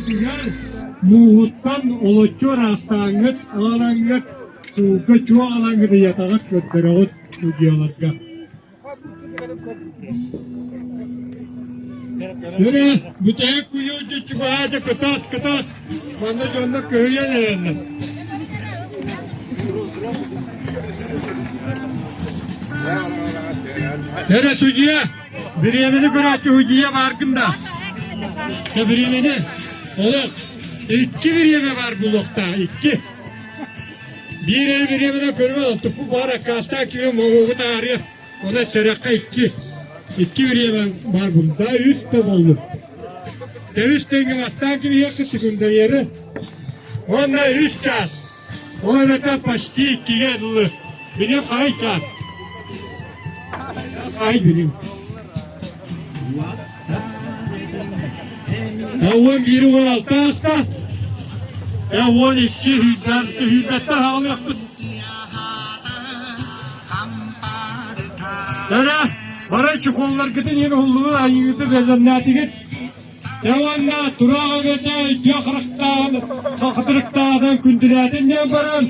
Күөлгүтүгэр мууһуттан олоччу ыраастааҥҥыт, аҕалаҥҥыт, суулга чуо аҕалаҥҥыт ыйатаҕыт, көрдөрөҕүт судьуйаларга. Өрө, бүтэһик куйуур дьүччүкаача кытаат, кытаат! Манна дьоннор көһүйэн эрэллэр. Эрэ судьуйа, бириэмэни көрөөччү судьуйа бааргын да. Дьэ бириэмэни, олох, икки бириэмэ баар буолуохтаах, икки. Биир эрэ бириэмэнэн көрүмэ, туппу баар аккаастаах киһи моһуогу таарыйа, онон сэрэххэ икки, икки бириэмэ баар буолла, үс да буоллун. Тэбис тэҥҥэ бастаан киһиэхэ секундарьеры уонна үс чаас. Ол эбэтэр почти иккигэ дылы. Били хай чаас. Ай билим. 11 16 ааста. 12 сүүрбэттэн хаалыахпыт. Эрэ, бары чехолларгытын иһин уһуллугун айыыгытын бэлэмнээтигит. Дьэ уонна тураах эбэтэ өйдүөх харахтааҕын, хатырыктааҕын күндүлээтин диэн баран,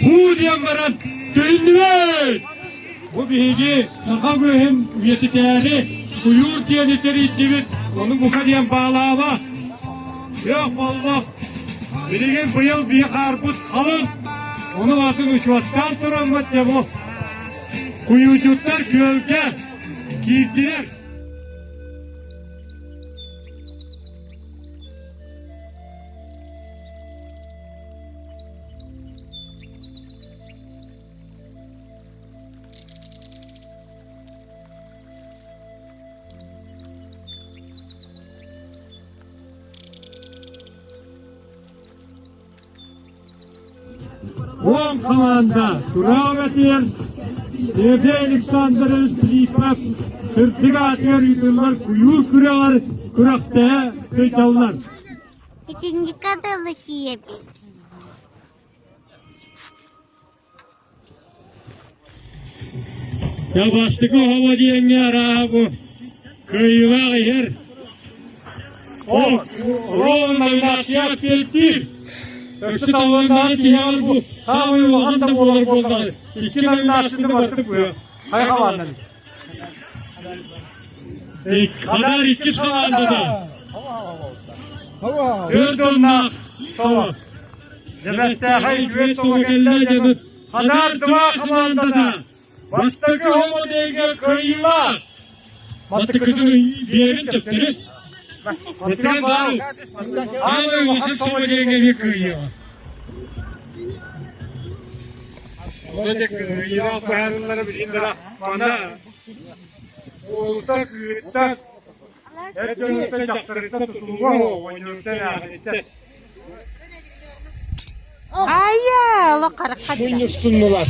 һуу диэн баран түһүннүбүт! Бу биһиги саха үөһүн үйэтитээри куйуур диэни тэрийдибит, ону бука диэн баалаама. Күөх боллох билигин быйыл биһи хаарбыт халыҥ, ону атын учуоттаан тураммыт дьэ бу куйуурдьуттар күөлгэ киирдилэр. Уон хамаанда тураах этиэн Тимофей Александрович Филиппов сырдык аатыгар ыытыллар куйуур күрэҕэр күрэхтэһэ сылдьаллар. Итинникэ дылы тиийэбит. Дьэ бастакы оһоло диэҥҥэ арааһа бу кыайыылаах иһэр. Ол Ровно номинация эппиэттиир. Өссө талланнаҕа тиһэҕэр бу саамай улахан да буолар буоллаҕа. Икки номинацияны бартык Хайҕалааннар. Хадаар иккис хамаандата. Түөрт уоннаах соло. Дьэбэттээхэй үчүгэй соло кэллэ дьэбэт. Хадаар два хамаандата. Бастакы хомо-дэйгэ кыайыылаах. Бастакытын биэрин төптөрү. Өттүгэн баар. Аамай улахан сомо-дэйгэ эмиэ кыайыаҕа. Кыайыылаах быһаарыллара билигин да манна Уолуттар, кыыһыттар, эр дьонуттан дьахтарыттан тутулуга оонньууруттан ааҕыныттан. Айа, олох харахха Мунньустуннулар.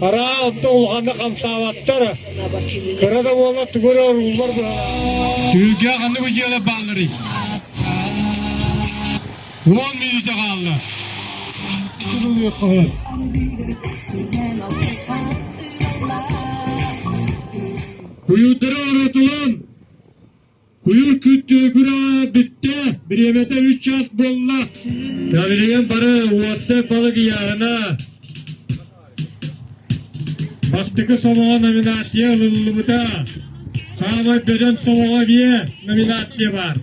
Араа онто улаханнык хамсаабаттар. Кыра да буолла тугу эрэ урууллар быһалаах. Түһүлгэ ханнык дьиэлэр баалларый? 10 мүнүүтэ хаалла. Куйуурдары оротулан, куйуур күрэҕэ бүттэ, бириэмэтэ үс чаас буолла. Билигин бары уопсай балык ыйааһына Бастакы сомоҕо номинация ылыллыбыта. Саамай бөдөҥ сомоҕо эмиэ номинация баар.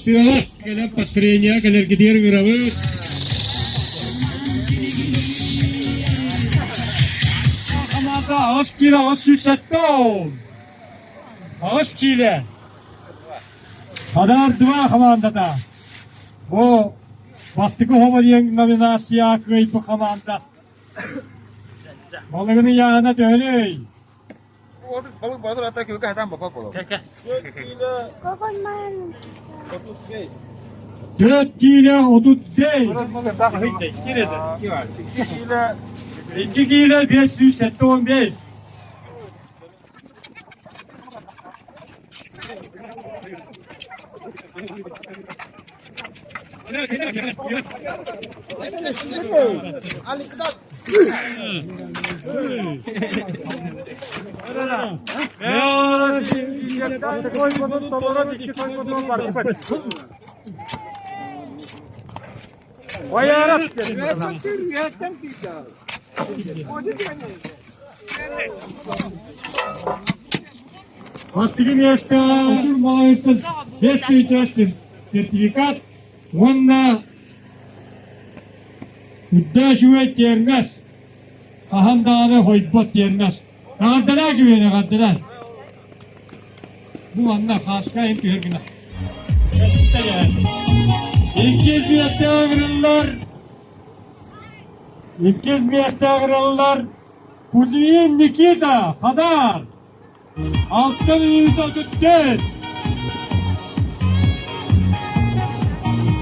Сыала кэлэн построение кэлэргитигэр ыҥырабыт. Хамаата аҕыс киилэ 807 Аҕыс киилэ. Хадаар два хамаандата. Бу бастакы хомо диэн номинация кыайбыт хамаанда. Балыгын ыйааһына төһөнүй? Балык баатыр ата күлкэ хатан бапа боло. Төрт киилэ отут бей. Икки киилэ 575. Бастакы миэстэ Учур Малайыттан 5 тысяча сертификат уонна Үрдээх үчүгэй тиэрмэс хаһан даҕаны хойбот тиэрмэс. Эҕэрдэлээ күбүөн, эҕэрдэлээ. Бу манна хааска иһин түһэр гына. Иккис миэстэ ыҥырыллар. Иккис миэстэ ыҥырыллар Кузьмин Никита Хадар. 634.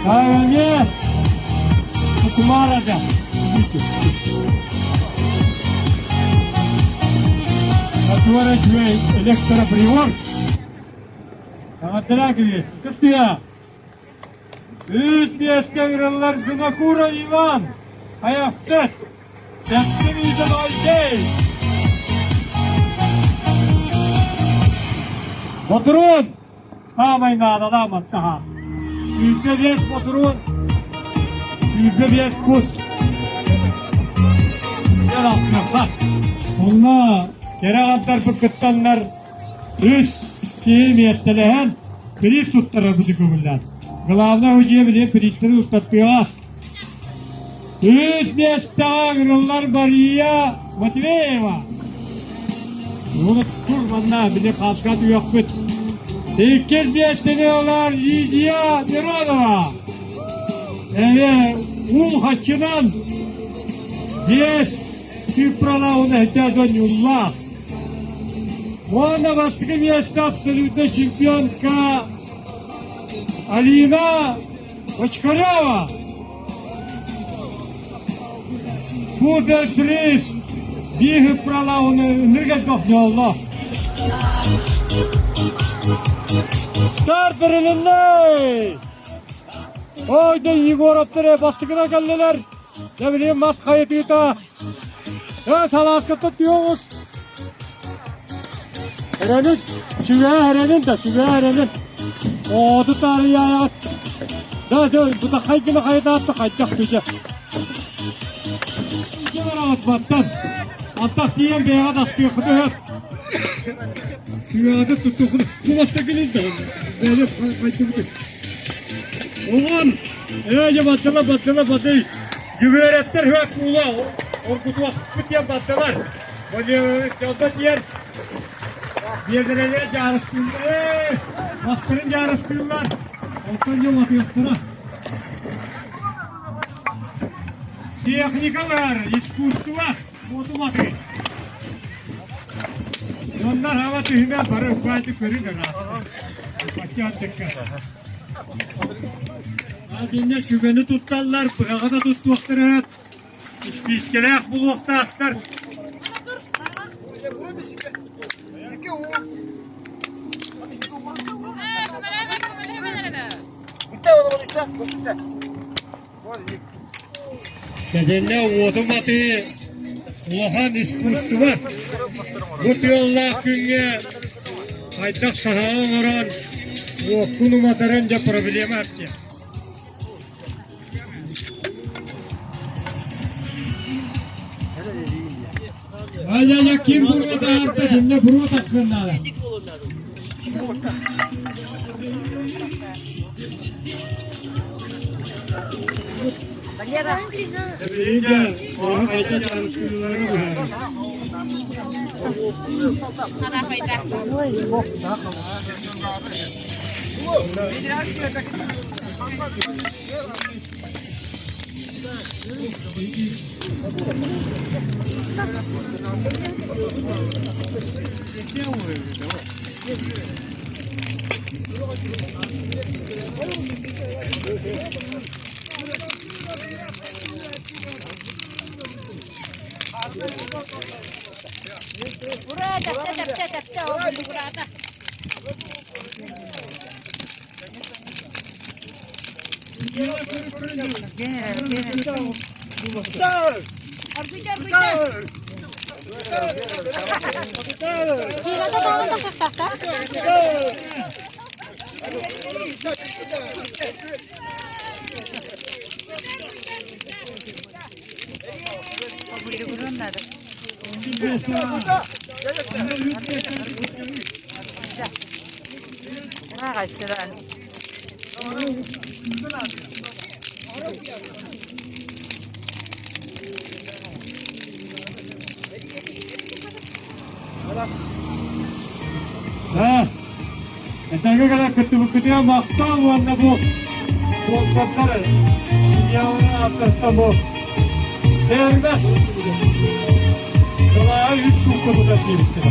Кайане Кумарада. Который электроприбор. Эҕэрдэлээ киһи. Кыстыа. Үс миэстэ ыҥырыллар Винокуров Иван, Хайахсыт, Сэттин Исабайдей. Ботуруон, саамай наадалаах маттаһа. 105 ботуруон, 105 кус. Дьэ, алтыахха. Онно кэрэ аҥардарбыт кыттаннар Үс киһи миэстэлэһэн приз туттарарбыты көҥүллээн. Главное дьиэ билиэн призтэрин устаттыаҕа. Үс миэстэҕэ ыҥырыллар Мария Матвеева. Тур манна били хааска түһүөхпүт. Иккис миэстэни ылар Лидия Миронова. Эмиэ уу хаччынан биэс цифралаах эһэтэ дьонньуллаах. Уонна бастакы миэстэ абсолютнай чемпионка Алина Бочкарева. Супер приз биир пролауны ынырга тохнолло. Старт берилинне! Ойда Егоровтар бастыкына келлилер. Не билeyim мас хайытыыта Ээ, салааската түөҕүс. Эрэнин, сүгэһэ эрэнин да, сүгэһэ эрэнин. Оҕоту таарыйаайаҕыт. Да, да, бутаххай гына хайытаатта хайдах түдьэ. Бараҕыт баттан. Антах тиийэн бэйэҕэ астыаххыт өһөт. Сүгэҕитин туттуоххут. Куласта гынын да. Бэйэ хайдыбыт. Оҕон, ээ, дьэ баттала, баттала, батый. Дьүгүөрэптэр үһү куула оргутуохпут диэн бардылар. Дьолго диэн биэдэрэлэр дьаарыстыыллар, ээ, мастарын дьаарыстыыллар, онтон дьэ уматыахтара. Техника баар, искусство, уоту уматыы. Дьоннор хаба түһүмэн бары уккааты көрүн ыраахтар. Баччааттыкка. Итиннэ сүгэни тутталлар, быһаҕы да туттуохтара, испиискэлээх булуохтаахтар. Кэтэннэ уоту матыы улахан искусство. Бу тыаллаах күҥҥэ хайдах саһаҕа оҥорон уоккун уматарын дьэ проблема диэн. Ай-яй-яй, ким буруо таһаарда, дьиннэ буруо тахсыан наада. Ура, тэптэ, тэптэ, тэптэ, ол урата. Аргыйда, аргыйда. Киинэте даҕаны тахсыахтаахтар. Этэҥҥэ кэлэн кыттыбыккытыгар махтал уонна бу спонсордар идеаларын ааттартан бу Эрмес Салаа үс суукка тутар диэбиттэрэ.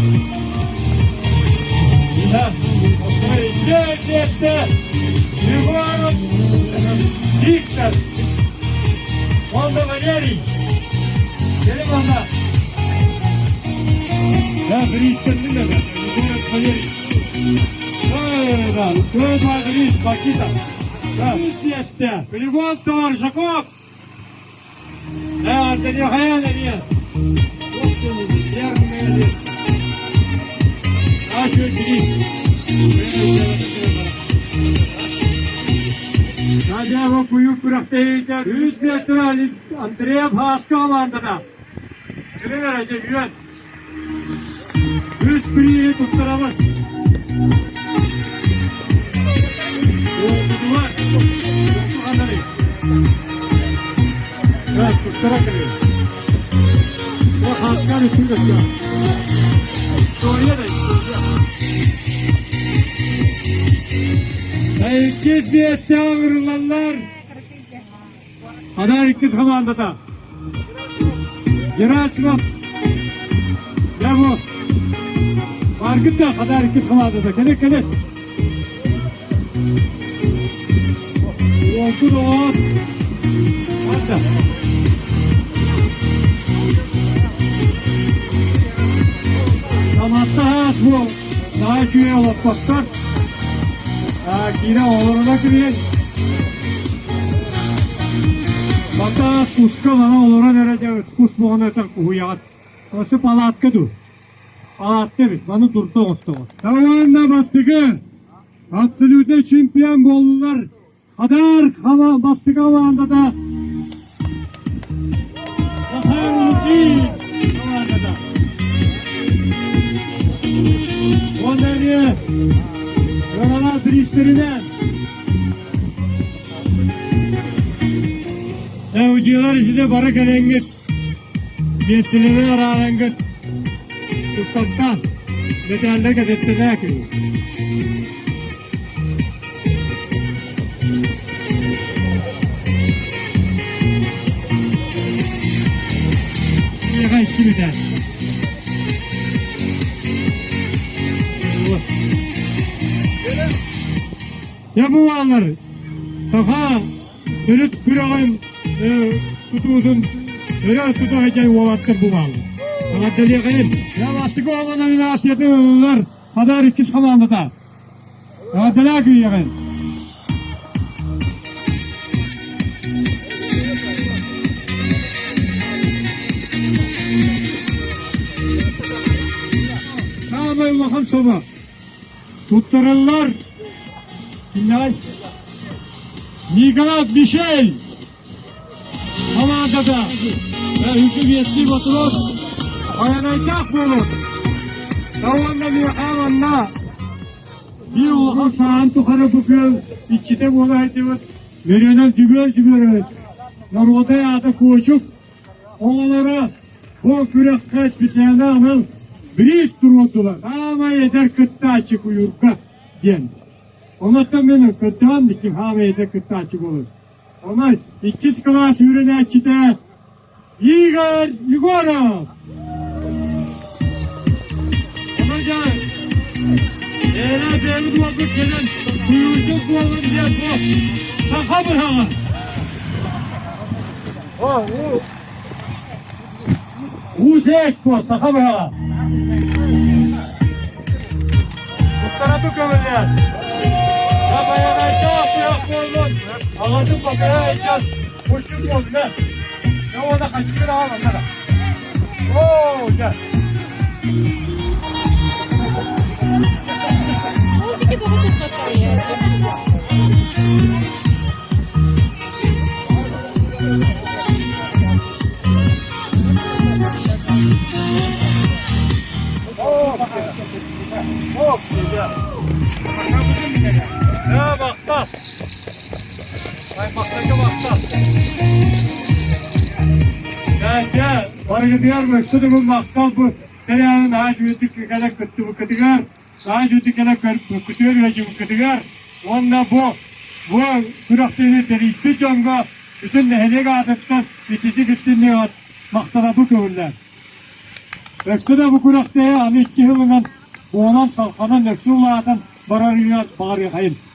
Икки Егоров Виктор уонна Валерий Кэлин манна. Да, бириистэнним эбэ. Егоров Валерий. Да, да, Гриш, Бакита. Да, миэстэ. Полигон Товаржаков. Да, Антония Нет. Надява куйук күрэхтэһиитэ үс миэстэ Андреев Хааска хамаандата. Кэлин эрэ дьэ Үс бирииһи туттарабыт. Уолбутугар туттуханнарый. Да, туттара кэлин. О, Хааскан үчүн көстө. История да история. Иккис миэстэ ыҥырыллаллар. Хадаар иккис хамаандата. Герасимов. Дьэ бу. Бааргыт да Хадаар иккис хамаандата. Кэлин, кэлин. Уолгут оҕоот. Ханна? Саматтаас бу наһаа үчүгэй олоппостор. Киирэ олоруна кириэн. Бата куска мана олорон эрэ дьэ кус буоҕун этэр куһуйаҕыт. Осы палатка ду. Палатка эбит, маны турда оҥостоҕут. Талаанна бастакы абсолютный чемпион буоллулар. Хадар бастакы хамаандата Захар Лукин хамаандата. Уонна эмиэ Романа бириистэринэн Эудилар итини бары кэлэҥҥит миэстэлэрин араарангыт туттартаан мэтээллэр кэтэттэнээ күн. Миэхэ икки мэтээл. Дьэ бу бааллар саха төрүт күрэҕин тутуутун өрө тута сылдьар уолаттар бу бааллар. Эҕэрдэлиэхэйим. Дьэ бастакы оҕо номинациятын ыллылар Хадар иккис хамаандата. Эҕэрдэлээ күйэҕин. Саамай улахан соба. Туттарыллар Николас Мишель хамаандата үкү биэстии ботуруос айанайдаах буолур. Уонна миэхэ манна биир улахан саһаан тухары бу күөл иччитэ буола сылдьыбыт Мөрүөнэн Дьүгүөр Дьүгүөрэбит норуотай аата Куочук оҕолоро бу күрэххэ специально анал бириис туруордулар. Саамай эдэр кыттааччы куйуурга диэн. Онуттан мин кыттыһан икки саамай эдэр кыттааччы буолар. Онон иккис кылаас үөрэнээччитэ Игорь Егоров! Онон дьэ, эрэ бэйэбит уолбут кэлэн куйуурдук буоллун диэн бу саха быһаҕа. Уусээк бу саха быһаҕа. Туттарату көмөлөөн. Дабайанайдаах быһах буоллун, аҕатын бакыйа ыйдьан, муччут буоллун. Дьэ уонна хаччыгын аҕал манна да. Оо, дьэ. Дьэ, махтал! Аймахтарга махтал! Дьэ, барыгытыгар өссө төгүл махтал бу тэрээһин наһаа үчүгэйдик кэлэн кыттыбыккытыгар, наһаа үчүгэйдик кэлэн көрбүккүтүгэр, ыалдьыбыккытыгар уонна бу бу күрэхтэһиини тэрийбит дьоҥҥо бүтүн нэһилиэк аатыттан ититик истинник махтанабы көҥүллээн. Өссө да бу күрэхтэһии аны икки сылынан буолан салҕанан өссө улаатан барарыгар баҕарыахайын.